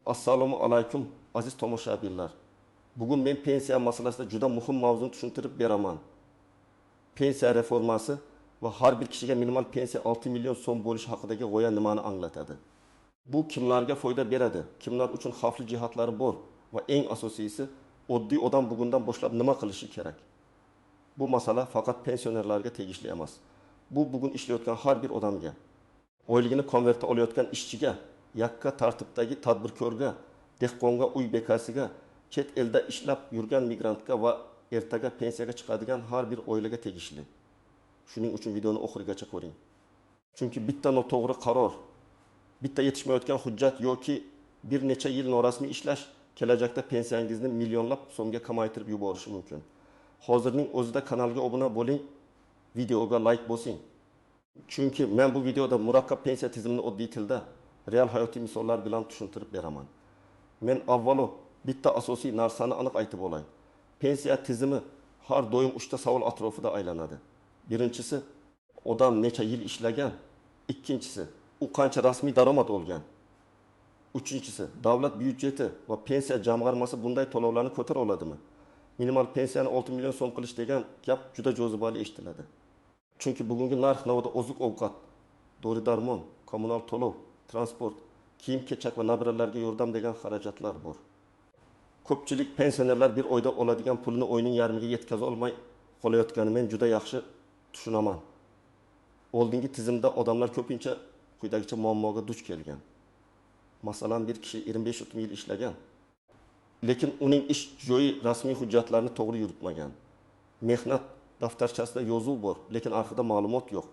Assalomu alaykum aziz tomoshabinlar. Bugun men pensiya masalasida juda muhim mavzuni tushuntirib beraman. Pensiya reformasi va har bir kishiga minimal pensiya 6 million so'm bo'lishi haqidagi g'oya nimani anglatadi? Bu kimlarga foyda beradi? Kimlar uchun xavfli jihatlari bor va eng asosiysi oddiy odam bugundan boshlab nima qilishi kerak? Bu masala faqat pensionerlarga tegishli emas. Bu bugun ishlayotgan har bir odamga, oyligini konvertda olayotgan ishchiga, yakka tartibdagi tadbirkorga, dehqonga, uy bekasiga, chet elda ishlab yurgan migrantga va ertaga pensiyaga chiqadigan har bir oilaga tegishli. Shuning uchun videoni oxirigacha ko'ring. Chunki bitta noto'g'ri qaror, bitta yetishmayotgan hujjat yoki bir necha yil norasmiy ishlash kelajakda pensiyangizni millionlab so'mga kamaytirib yuborishi mumkin. Hozirning o'zida kanalga obuna bo'ling, videoga like bosing. Chunki men bu videoda murakkab pensiya tizimini oddiy tilda, real hayotiy misollar bilan tushuntirib beraman. Men avvalo bitta asosiy narsani aniq aytib olay. Pensiya tizimi har doim 3 ta savol atrofida aylanadi. Birinchisi, odam necha yil ishlagan? Ikkinchisi, u qancha rasmiy daromad olgan? Uchinchisi, davlat byudjeti va pensiya jamg'armasi bunday to'lovlarni ko'tara oladimi? Minimal pensiyani 6 million so'm qilish degan gap juda jozibali eshitiladi. Chunki bugungi narx-navoda oziq-ovqat, dori-darmon, kommunal to'lov, transport, kiyim-kechak va nabiralarga yordam degan xarajatlar bor. Ko'pchilik pensionerlar bir oyda oladigan pulni oyning yarmiga yetkaza olmay qolayotganini men juda yaxshi tushunaman. Oldingi tizimda odamlar ko'pincha quyidagicha muammoga duch kelgan. Masalan, bir kishi 25-30 yil ishlagan, lekin uning ish joyi rasmiy hujjatlarni to'g'ri yuritmagan. Mehnat daftarchasida yozuv bor, lekin arxivda ma'lumot yo'q.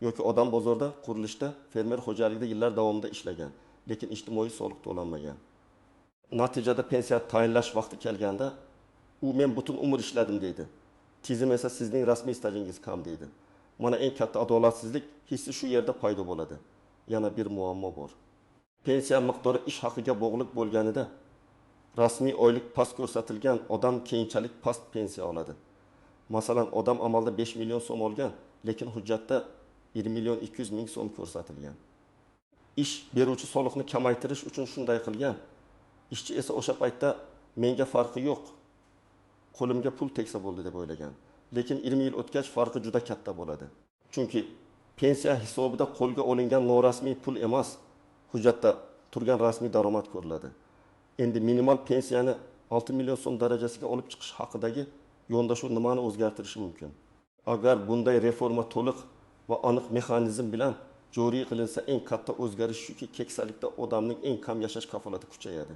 Yoki odam bozorda, qurilishda, fermer xo'jaligida yillar davomida ishlagan, lekin ijtimoiy soliq to'lanmagan. Natijada pensiya tayinlash vaqti kelganda, u men butun umr ishladim deydi. Tizim esa sizning rasmiy stajingiz kam deydi. Mana eng katta adolatsizlik hissi shu yerda paydo bo'ladi. Yana bir muammo bor. Pensiya miqdori ish haqiga bog'liq bo'lganida rasmiy oylik past ko'rsatilgan odam keyinchalik past pensiya oladi. Masalan, odam amalda 5 million so'm olgan, lekin hujjatda 1 million 200 ming so'm ko'rsatilgan. Ish beruvchi soliqni kamaytirish uchun shunday qilgan. Ishchi esa o'sha paytda menga farqi yo'q, qo'limga pul tegsa bo'ldi deb o'ylagan. Lekin 20 yil o'tgach farqi juda katta bo'ladi. Chunki pensiya hisobida qo'lga olingan norasmiy pul emas, hujjatda turgan rasmiy daromad ko'riladi. Endi minimal pensiyani 6 million so'm darajasiga olib chiqish haqidagi yondashuv nimani o'zgartirishi mumkin? Agar bunday reforma to'liq va aniq mexanizm bilan joriy qilinsa, eng katta o'zgarish shuki, keksalikda odamning eng kam yashash kafolati kuchayadi.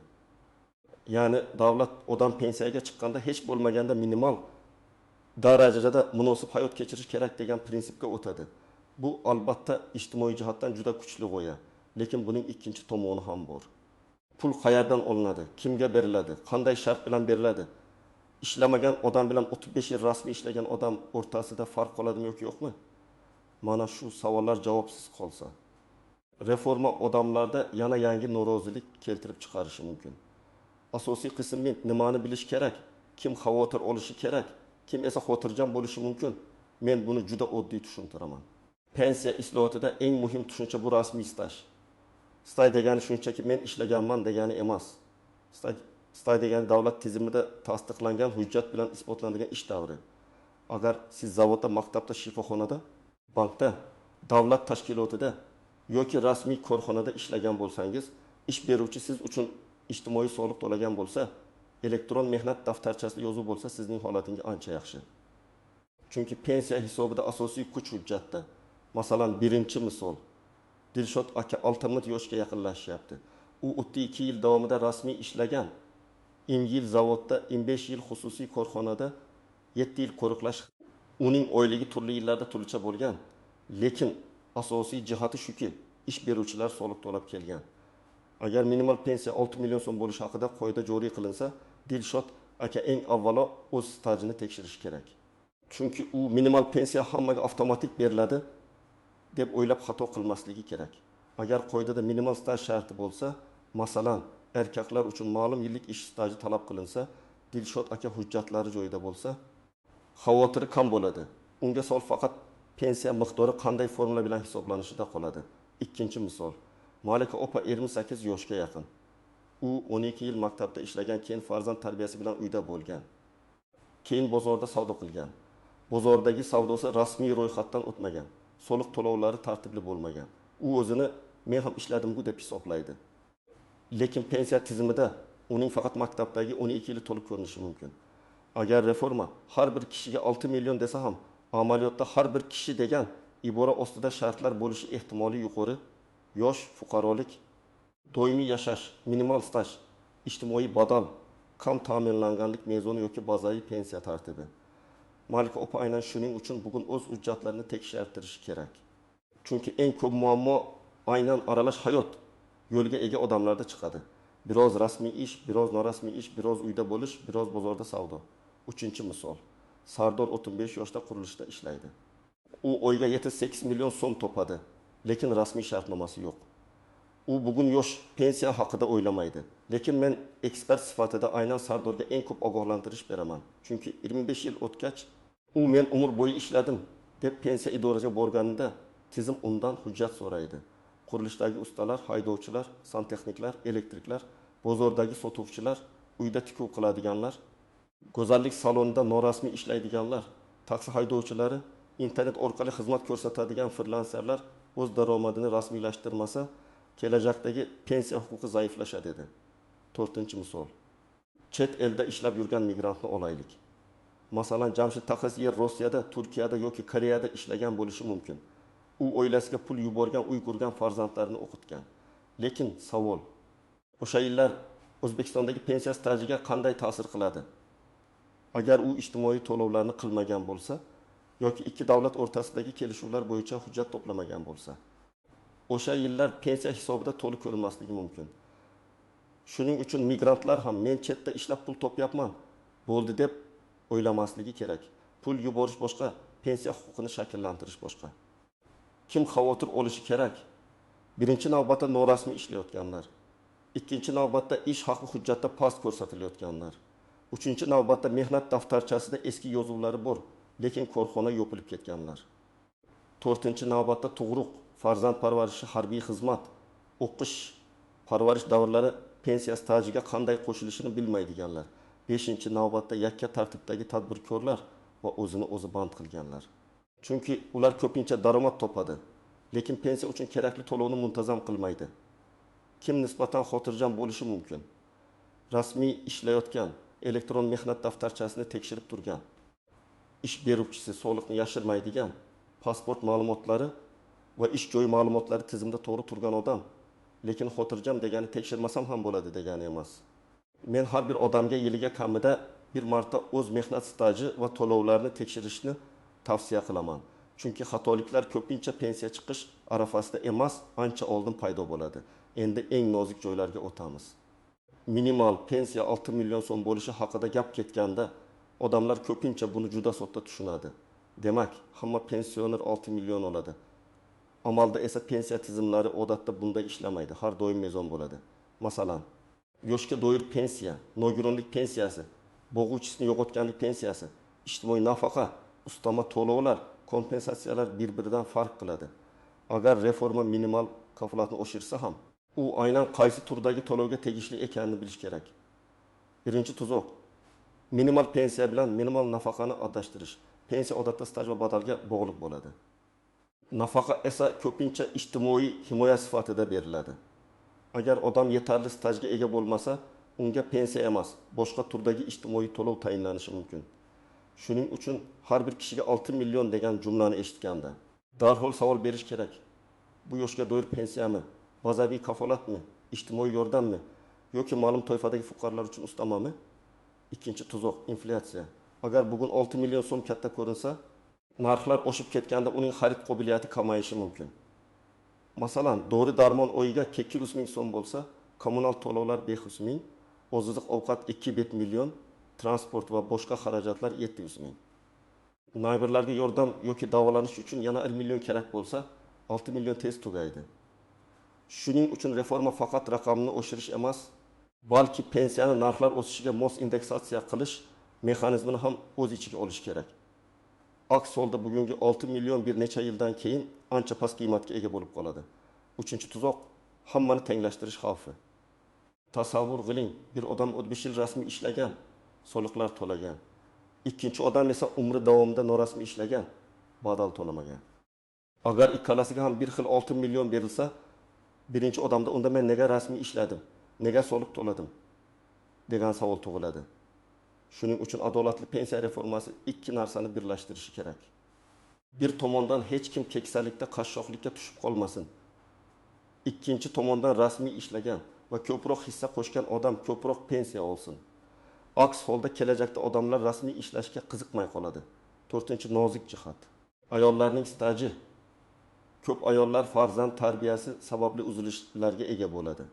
Ya'ni davlat odam pensiyaga chiqqanda hech bo'lmaganda minimal darajada munosib hayot kechirish kerak degan prinsipga o'tadi. Bu albatta ijtimoiy jihatdan juda kuchli g'oya, lekin buning ikkinchi tomoni ham bor. Pul qayerdan olinadi, kimga beriladi, qanday shart bilan beriladi? Ishlamagan odam bilan 35 yil rasmiy ishlagan odam o'rtasida farq qoladimi yoki yo'qmi? Mana shu savollar javobsiz qolsa, reforma odamlarda yana yangi norozilik keltirib chiqarishi mumkin. Asosiy qismi nimani bilish kerak, kim xavotir olishi kerak, kim esa xotirjam bo'lishi mumkin. Men buni juda oddiy tushuntiraman. Pensiya islohotida eng muhim tushuncha bu rasmiy staj. Staj degani shunchaki men ishlaganman degani emas. Staj degani davlat tizimida tasdiqlangan hujjat bilan isbotlanadigan ish davri. Agar siz zavodda, maktabda, shifoxonada, bankda, davlat tashkilotida yoki rasmiy korxonada ishlagan bo'lsangiz, ish beruvchi siz uchun ijtimoiy soliq to'lagan bo'lsa, elektron mehnat daftarchasida yozuv bo'lsa, sizning holatingiz ancha yaxshi. Chunki pensiya hisobida asosiy kuch hujjatda. Masalan, birinchi misol. Dilshod aka 60 yoshga yaqinlashyapti. U 32 yil davomida rasmiy ishlagan. 20 yil zavodda, 25 yil xususiy korxonada, 7 yil qo'riqlash. Uning oyligi turli yillarda turlicha bo'lgan. Lekin asosiy jihati shuki, ish beruvchilar soliq to'lab kelgan. Agar minimal pensiya 6 million so'm bo'lishi haqida qoida joriy qilinsa, Dilshod aka eng avvalo o'z stajini tekshirishi kerak. Chunki u minimal pensiya hammaga avtomatik beriladi deb o'ylab xato qilmasligi kerak. Agar qoidada minimal staj sharti bo'lsa, masalan, erkaklar uchun ma'lum yillik ish staji talab qilinsa, Dilshod aka hujjatlari joyida bo'lsa, xavotiri kam bo'ladi. Unga savol faqat pensiya miqdori qanday formula bilan hisoblanishida qoladi. Ikkinchi misol. Malika opa 28 yoshga yaqin. U 12 yil maktabda ishlagan, keyin farzand tarbiyasi bilan uyda bo'lgan. Keyin bozorda savdo qilgan. Bozordagi savdosi rasmiy ro'yxatdan o'tmagan. Soliq to'lovlari tartibli bo'lmagan. U o'zini men ham ishladim-ku deb hisoblaydi. Lekin pensiya tizimida uning faqat maktabdagi 12 yili to'lib ko'rinishi mumkin. Agar reforma har bir kishiga 6 million desa ham, amaliyotda har bir kishi degan ibora ostida shartlar bo'lishi ehtimoli yuqori. Yosh, fuqarolik, doimiy yashash, minimal staj, ijtimoiy badal, kam ta'minlanganlik mezoni yoki bazaviy pensiya tartibi. Malika opa aynan shuning uchun bugun o'z hujjatlarini tekshirtirishi kerak. Chunki eng ko'p muammo aynan aralash hayot yo'lga ega odamlarda chiqadi. Biroz rasmiy ish, biroz norasmiy ish, biroz uyda bo'lish, biroz bozorda savdo. Uchinchi misol. Sardor 35 yoshda qurilishda ishlaydi. U oyga 7-8 million so'm topadi, lekin rasmiy shartnomasi yo'q. U bugun yosh, pensiya haqida o'ylamaydi. Lekin men ekspert sifatida aynan Sardorga eng ko'p ogohlantirish beraman. Chunki 25 yil o'tgach, u men umr bo'yi ishladim deb pensiya idorasiga borganida tizim undan hujjat so'raydi. Qurilishdagi ustalar, haydovchilar, santexniklar, elektriklar, bozordagi sotuvchilar, uyda tikuv qiladiganlar, go'zallik salonida norasmiy ishlaydiganlar, taksi haydovchilari, internet orqali xizmat ko'rsatadigan frilanserlar o'z daromadini rasmiylashtirmasa, kelajakdagi pensiya huquqi zaiflashadi dedi. To'rtinchi misol. Chet elda ishlab yurgan migrantni olaylik. Masalan, Jamshid Taxasiyev Rossiyada, Turkiyada yoki Koreyada ishlagan bo'lishi mumkin. U oilasiga pul yuborgan, uy qurgan, farzandlarini o'qitgan. Lekin savol, o'sha yillar O'zbekistondagi pensiya stajiga qanday ta'sir qiladi? Agar u ijtimoiy to'lovlarni qilmagan bo'lsa yoki ikki davlat o'rtasidagi kelishuvlar bo'yicha hujjat to'plamagan bo'lsa, o'sha yillar pensiya hisobida to'liq ko'rinmasligi mumkin. Shuning uchun migrantlar ham men chetda ishlab pul topyapman, bo'ldi deb o'ylamasligi kerak. Pul yuborish boshqa, pensiya huquqini shakllantirish boshqa. Kim xavotir olishi kerak? Birinchi navbatda norasmiy ishlayotganlar. Ikkinchi navbatda ish haqi hujjatda past ko'rsatilayotganlar. Uchinchi navbatda mehnat daftarchasida eski yozuvlari bor, lekin korxona yopilib ketganlar. To'rtinchi navbatda tug'ruq, farzand parvarishi, harbiy xizmat, o'qish, parvarish davrlari pensiya stajiga qanday qo'shilishini bilmaydiganlar. Beshinchi navbatda yakka tartibdagi tadbirkorlar va o'zini o'zi band qilganlar. Chunki ular ko'pincha daromad topadi, lekin pensiya uchun kerakli to'lovni muntazam qilmaydi. Kim nisbatan xotirjam bo'lishi mumkin? Rasmiy ishlayotgan, elektron mehnat daftarchasini tekshirib turgan, ish beruvchisi soliqni yashirmaydigan, pasport ma'lumotlari va ish joyi ma'lumotlari tizimda to'g'ri turgan odam, lekin xotirjam degani tekshirmasam ham bo'ladi degani emas. Men har bir odamga yiliga kamida bir marta o'z mehnat staji va to'lovlarini tekshirishni tavsiya qilaman. Chunki xatoliklar ko'pincha pensiya chiqish arafasida emas, ancha oldin paydo bo'ladi. Endi eng nozik joylarga o'tamiz. Minimal pensiya 6 million so'm bo'lishi haqida gap ketganda odamlar ko'pincha buni juda sodda tushunadi. Demak, hamma pensioner 6 million oladi. Amalda esa pensiya tizimlari odatda bunday ishlamaydi, har doim mezon bo'ladi. Masalan, yoshga doir pensiya, nogironlik pensiyasi, bo'g'uvchisini yo'qotganlik pensiyasi, ijtimoiy nafaqa, ustama to'lovlar, kompensatsiyalar bir-biridan farq qiladi. Agar reforma minimal kafolatni oshirsa ham, u aynan qaysi turdagi to'lovga tegishli ekanini bilish kerak. Birinchi tuzoq, minimal pensiya bilan minimal nafaqani adashtirish. Pensiya odatda staj va badalga bog'liq bo'ladi. Nafaqa esa ko'pincha ijtimoiy himoya sifatida beriladi. Agar odam yetarli stajga ega bo'lmasa, unga pensiya emas, boshqa turdagi ijtimoiy to'lov tayinlanishi mumkin. Shuning uchun har bir kishiga 6 million degan jumlani eshitganda darhol savol berish kerak. Bu yoshga doir pensiyami, bazaviy kafolatmi, ijtimoiy yordammi yoki ma'lum toifadagi fuqarolar uchun ustamami? Ikkinchi tuzoq, inflyatsiya. Agar bugun 6 million so'm katta ko'rinsa, narxlar oshib ketganda uning xarid qobiliyati kamayishi mumkin. Masalan, dori darmon oyiga 200 ming so'm bo'lsa, kommunal to'lovlar 500 ming, oziq ovqat 2,5 million, transport va boshqa xarajatlar 700 ming. Nayberlarga yordam yoki davolanish uchun yana 1 million kerak bo'lsa, 6 million tez tugaydi. Shuning uchun reforma faqat raqamni oshirish emas, balki pensiyani narxlar o'sishiga mos indeksatsiya qilish mexanizmini ham o'z ichiga olish kerak. Aks holda bugungi 6 million bir necha yildan keyin ancha past qiymatga ega bo'lib qoladi. Uchinchi tuzoq, hammani tenglashtirish xavfi. Tasavvur qiling, bir odam 35 yil rasmiy ishlagan, soliqlar to'lagan. Ikkinchi odam esa umri davomida norasmiy ishlagan, badal to'lamagan. Agar ikkalasiga ham bir xil 6 million berilsa, birinchi odamda unda men nega rasmiy ishladim, nega soliq to'ladim degan savol tug'iladi. Shuning uchun adolatli pensiya reformasi ikki narsani birlashtirishi kerak. Bir tomondan hech kim keksalikda qashshoqlikka tushib qolmasin. Ikkinchi tomondan rasmiy ishlagan va ko'proq hissa qo'shgan odam ko'proq pensiya olsin. Aks holda kelajakda odamlar rasmiy ishlashga qiziqmay qoladi. To'rtinchi nozik jihat. Ayollarning staji. Ko'p ayollar farzand tarbiyasi sababli uzilishlarga ega bo'ladi.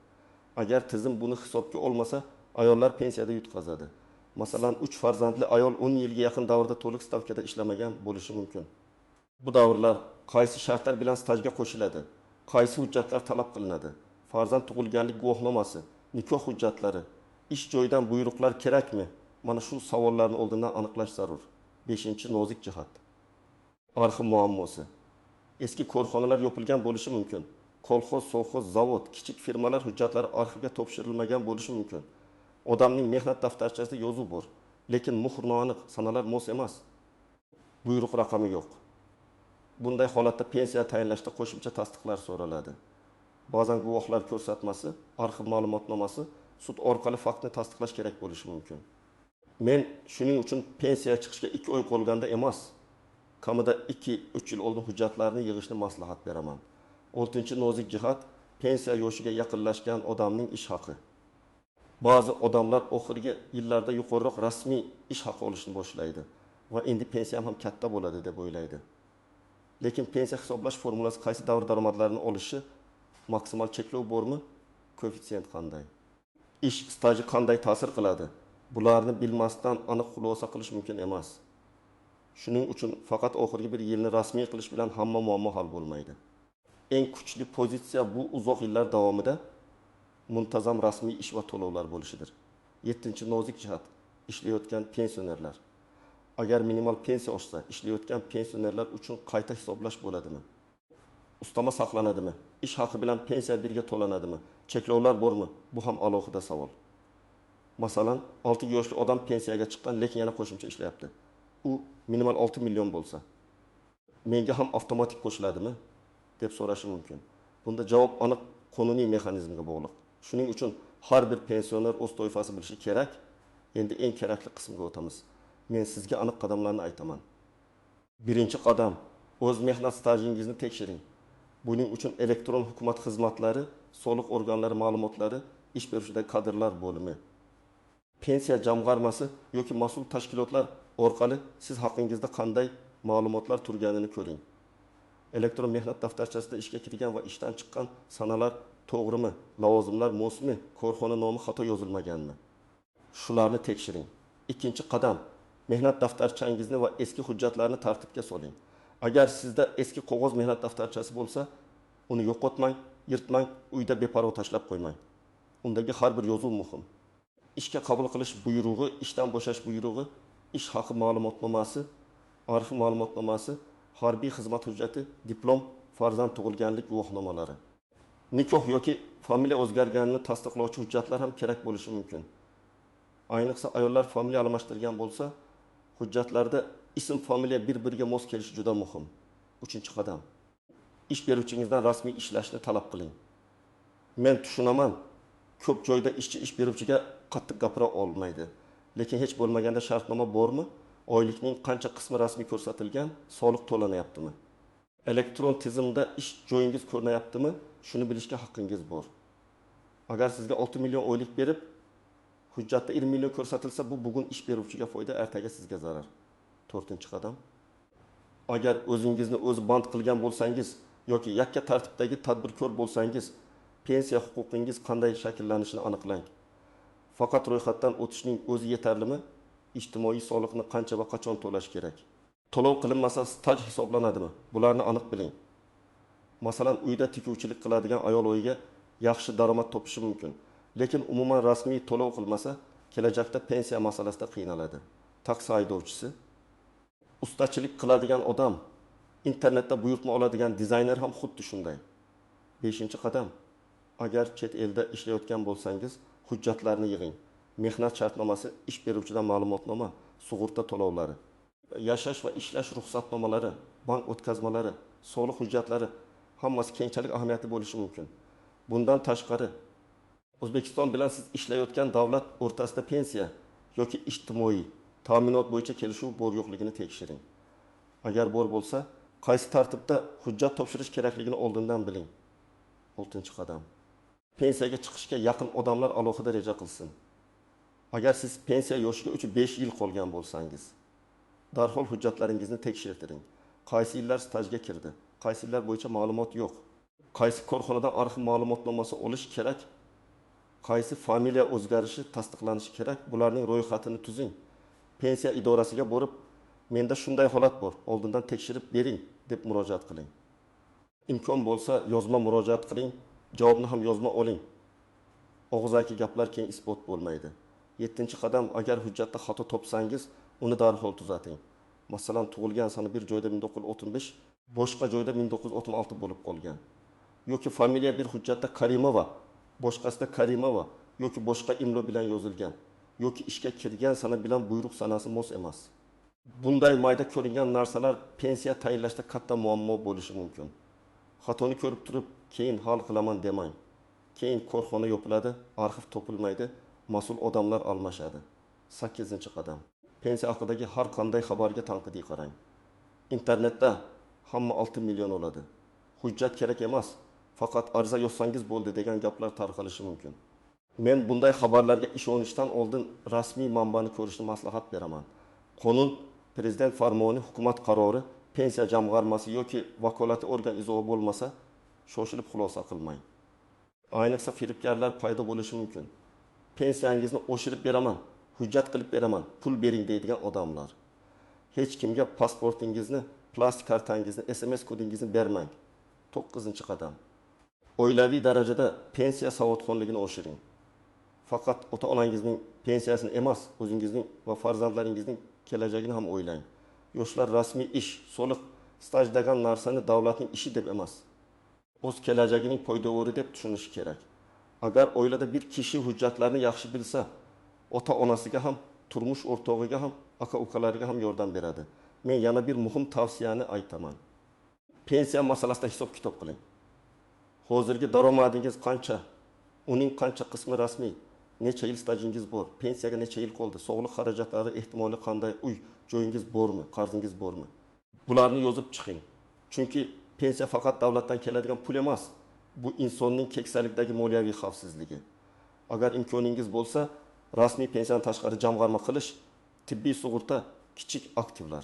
Agar tizim buni hisobga olmasa, ayollar pensiyada yutqazadi. Masalan, 3 farzandli ayol 10 yilga yaqin davrda to'liq stavkada ishlamagan bo'lishi mumkin. Bu davrlar qaysi shartlar bilan stajga qo'shiladi? Qaysi hujjatlar talab qilinadi? Farzand tug'ilganlik guvohnomasi, nikoh hujjatlari, ish joyidan buyruqlar kerakmi? Mana shu savollarni oldindan aniqlash zarur. 5-nozik jihat. Arxiv muammosi. Eski korxonalar yopilgan bo'lishi mumkin. Kolxoz, sovxoz, zavod, kichik firmalar hujjatlari arxivga topshirilmagan bo'lishi mumkin. Odamning mehnat daftarchasida yozuv bor, lekin muhr noaniq, sanalar mos emas. Buyruq raqami yo'q. Bunday holatda pensiya tayinlashda qo'shimcha tasdiqlar so'raladi. Ba'zan guvohlar ko'rsatmasi, arxiv ma'lumotnomasi, sud orqali faktni tasdiqlash kerak bo'lishi mumkin. Men shuning uchun pensiya chiqishga 2 oy qolganda emas, kamida 2-3 yil oldin hujjatlarni yig'ishni maslahat beraman. 6-nozik jihat, pensiya yoshiga yaqinlashgan odamning ish haqi. Ba'zi odamlar oxirgi yillarda yuqoriroq rasmiy ish haqi olishni boshlaydi va endi pensiyam ham katta bo'ladi deb o'ylaydi. Lekin pensiya hisoblash formulasi qaysi davr daromadlarini olishi, maksimal cheklov bormi, koeffitsient qanday, ish staji qanday ta'sir qiladi? Bularni bilmasdan aniq xulosa qilish mumkin emas. Shuning uchun faqat oxirgi bir yilni rasmiy qilish bilan hamma muammo hal bo'lmaydi. Eng kuchli pozitsiya bu uzoq yillar davomida muntazam rasmiy ish va to'lovlar bo'lishidir. 7-nozik jihat, ishlayotgan pensionerlar. Agar minimal pensiya oshsa, ishlayotgan pensionerlar uchun qayta hisoblash bo'ladimi? Ustama saqlanadimi? Ish haqi bilan pensiya birga to'lanadimi? Cheklovlar bormi? Bu ham alohida savol. Masalan, 6 yoshli odam pensiyaga chiqqan, lekin yana qo'shimcha ishlayapti. U minimal 6 million bo'lsa, menga ham avtomatik qo'shiladimi deb so'rashi mumkin. Bunda javob aniq qonuniy mexanizmga bog'liq. Shuning uchun har bir pensioner o'z toifasi bilishi kerak. Endi eng kerakli qismga o'tamiz. Men sizga aniq qadamlarni aytaman. Birinchi qadam, o'z mehnat stajingizni tekshiring. Buning uchun elektron hukumat xizmatlari, soliq organlari ma'lumotlari, ish beruvchida kadrlar bo'limi, pensiya jamg'armasi yoki mas'ul tashkilotlar orqali siz haqingizda qanday ma'lumotlar turganini ko'ring. Elektron mehnat daftarchasida ishga kirgan va ishdan chiqqan sanalar to'g'rimi, lavozimlar mosmi, korxona nomi xato yozilmaganmi? Shularni tekshiring. Ikkinchi qadam, mehnat daftarchangizni va eski hujjatlarni tartibga soling. Agar sizda eski qog'oz mehnat daftarchasi bo'lsa, uni yo'qotmang, yirtmang, uyda beparvo tashlab qo'ymang. Undagi har bir yozuv muhim. Ishga qabul qilish buyrug'i, ishdan bo'shash buyrug'i, ish haqi ma'lumotnomasi, arxiv ma'lumotnomasi, harbiy xizmat hujjati, diplom, farzand tug'ilganlik guvohnomalari. Nikoh yoki familiya o'zgarganini tasdiqlovchi hujjatlar ham kerak bo'lishi mumkin. Ayniqsa ayollar familiya almashtirgan bo'lsa, hujjatlarda ism familiya bir-biriga mos kelishi juda muhim. 3-qadam. Ish beruvchingizdan rasmiy ishlashni talab qiling. Men tushunaman, ko'p joyda ishchi ish beruvchiga qattiq gapira olmaydi. Lekin hech bo'lmaganda shartnoma bormi? Oylikning qancha qismi rasmiy ko'rsatilgan, soliq to'lanayaptimi? Elektron tizimda ish joyingiz ko'rinayaptimi? Shuni bilishga haqqingiz bor. Agar sizga 6 million oylik berib, hujjatda 20 million ko'rsatilsa, bu bugun ish beruvchiga foyda, ertaga sizga zarar. 4-qadam. Agar o'zingizni o'zi band qilgan bo'lsangiz yoki yakka tartibdagi tadbirkor bo'lsangiz, pensiya huquqingiz qanday shakllanishini aniqlang. Faqat ro'yxatdan o'tishning o'zi yetarlimi? Ijtimoiy soliqni qancha va qachon to'lash kerak? To'lov qilinmasa staj hisoblanadimi? Bularni aniq biling. Masalan, uyda tikuvchilik qiladigan ayol oyiga yaxshi daromad topishi mumkin. Lekin umuman rasmiy to'lov qilmasa, kelajakda pensiya masalasida qiynaladi. Taksi haydovchisi, ustachilik qiladigan odam, internetda buyurtma oladigan dizayner ham xuddi shunday. 5-qadam. Agar chet elda ishlayotgan bo'lsangiz, Hujjatlarni yig'ing. Mehnat shartnomasi, ish beruvchidan ma'lumotnoma, sug'urta to'lovlari, yashash va ishlash ruxsatnomalari, bank o'tkazmalari, sog'liq hujjatlari hammasi keyinchalik ahamiyatli bo'lishi mumkin. Bundan tashqari, O'zbekiston bilan siz ishlayotgan davlat o'rtasida pensiya yoki ijtimoiy ta'minot bo'yicha kelishuv bor yo'qligini tekshiring. Agar bor bo'lsa, qaysi tartibda hujjat topshirish kerakligini oldindan biling. 6-qadam. Pensiyaga chiqishga yaqin odamlar alohida reja qilsin. Agar siz pensiya yoshiga 3-5 yil qolgan bo'lsangiz, darhol hujjatlaringizni tekshirtiring. Qaysi yillar stajga kirdi, qaysi yillar bo'yicha ma'lumot yo'q, qaysi korxonadan arxiv ma'lumotnomasi olish kerak, qaysi familiya o'zgarishi tasdiqlanishi kerak, bularning ro'yxatini tuzing. Pensiya idorasiga borib, menda shunday holat bor, oldindan tekshirib bering deb murojaat qiling. Imkon bo'lsa yozma murojaat qiling, javobni ham yozma oling. Og'zaki gaplar keyin isbot bo'lmaydi. 7-qadam, agar hujjatda xato topsangiz, uni darhol tuzating. Masalan, tug'ilgan sana bir joyda 1965, boshqa joyda 1966 bo'lib qolgan. Yoki familiya bir hujjatda Karimova, boshqasida Karimova yoki boshqa imlo bilan yozilgan, yoki ishga kirgan sana bilan buyruq sanasi mos emas. Bunday mayda ko'ringan narsalar pensiya tayinlashda katta muammo bo'lishi mumkin. Xatoni ko'rib turib, keyin hal qilaman demang. Keyin korxona yopiladi, arxiv topilmaydi, mas'ul odamlar almashadi. 8-qadam. Pensiya haqidagi har qanday xabarga tanqidiy qarang. Internetda hamma 6 million oladi. Hujjat kerak emas, faqat ariza yozsangiz bo'ldi degan gaplar tarqalishi mumkin. Men bunday xabarlarga ishonishdan oldin rasmiy manbani ko'rishni maslahat beraman. Qonun, prezident farmoni, hukumat qarori, pensiya jamg'armasi yoki vakolatli organ izohi bo'lmasa, shoshilib xulosa qilmang. Ayniqsa firibgarlar paydo bo'lishi mumkin. Pensiyangizni oshirib beraman, hujjat qilib beraman, pul bering deydigan odamlar. Hech kimga pasportingizni, plastik kartangizni, SMS kodingizni bermang. 9-qadam. Oilaviy darajada pensiya savodxonligini oshiring. Faqat ota-onangizning pensiyasini emas, o'zingizning va farzandlaringizning kelajagini ham o'ylang. Yoshlar rasmiy ish, soliq, staj degan narsani davlatning ishi deb emas, o'z kelajagining poydevori deb tushunishi kerak. Agar oilada bir kishi hujjatlarni yaxshi bilsa, ota-onasiga ham, turmush o'rtog'iga ham, aka-ukalariga ham yordam beradi. Men yana bir muhim tavsiyani aytaman. Pensiya masalasida hisob-kitob qiling. Hozirgi daromadingiz qancha? Uning qancha qismi rasmiy? Necha yil stajingiz bor? Pensiyaga necha yil qoldi? Sog'liq xarajatlari ehtimoli qanday? Uy joyingiz bormi? Qarzingiz bormi? Bularni yozib chiqing. Chunki pensiya faqat davlatdan keladigan pul emas. Bu insonning keksalikdagi moliyaviy xavfsizligi. Agar imkoningiz bo'lsa, rasmiy pensiyadan tashqari jamg'arma qilish, tibbiy sug'urta, kichik aktivlar.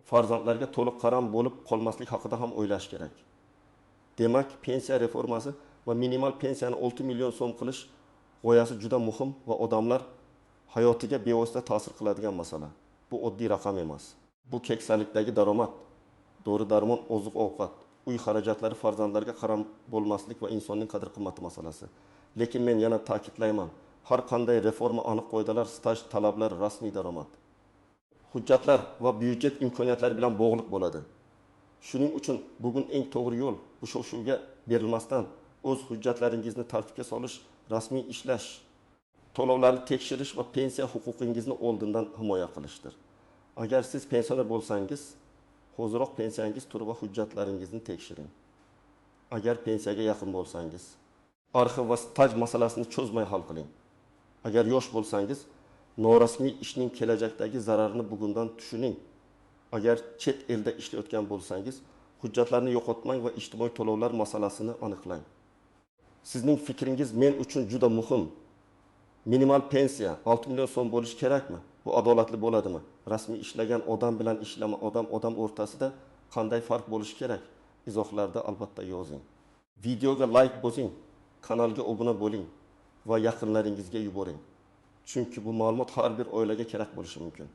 Farzandlarga to'liq qaram bo'lib qolmaslik haqida ham o'ylash kerak. Demak, pensiya reformasi va minimal pensiyani 6 million so'm qilish g'oyasi juda muhim va odamlar hayotiga bevosita ta'sir qiladigan masala. Bu oddiy raqam emas. Bu keksalikdagi daromad, dori-darmon, oziq-ovqat, uy xarajatlari, farzandlarga qaram bo'lmaslik va insonning qadr-qimmati masalasi. Lekin men yana ta'kidlayman, har qanday reforma aniq qoidalar, staj talablari, rasmiy daromad, hujjatlar va byudjet imkoniyatlari bilan bog'liq bo'ladi. Shuning uchun bugun eng to'g'ri yo'l bu shov-shuvga berilmasdan o'z hujjatlaringizni tartibga solish, rasmiy ishlash, to'lovlarni tekshirish va pensiya huquqingizni oldindan himoya qilishdir. Agar siz pensioner bo'lsangiz, hoziroq pensiyangiz turi va hujjatlaringizni tekshiring. Agar pensiyaga yaqin bo'lsangiz, arxiv va staj masalasini cho'zmay hal qiling. Agar yosh bo'lsangiz, norasmiy ishning kelajakdagi zararini bugundan tushuning. Agar chet elda ishlayotgan bo'lsangiz, hujjatlarni yo'qotmang va ijtimoiy to'lovlar masalasini aniqlang. Sizning fikringiz men uchun juda muhim. Minimal pensiya 6 million so'm bo'lishi kerakmi? Bu adolatli bo'ladimi? Rasmiy ishlagan odam bilan ishlama odam o'rtasida qanday farq bo'lishi kerak? Izohlarda albatta yozing. Videoga like bosing, kanalga obuna bo'ling va yaqinlaringizga yuboring. Chunki bu ma'lumot har bir oilaga kerak bo'lishi mumkin.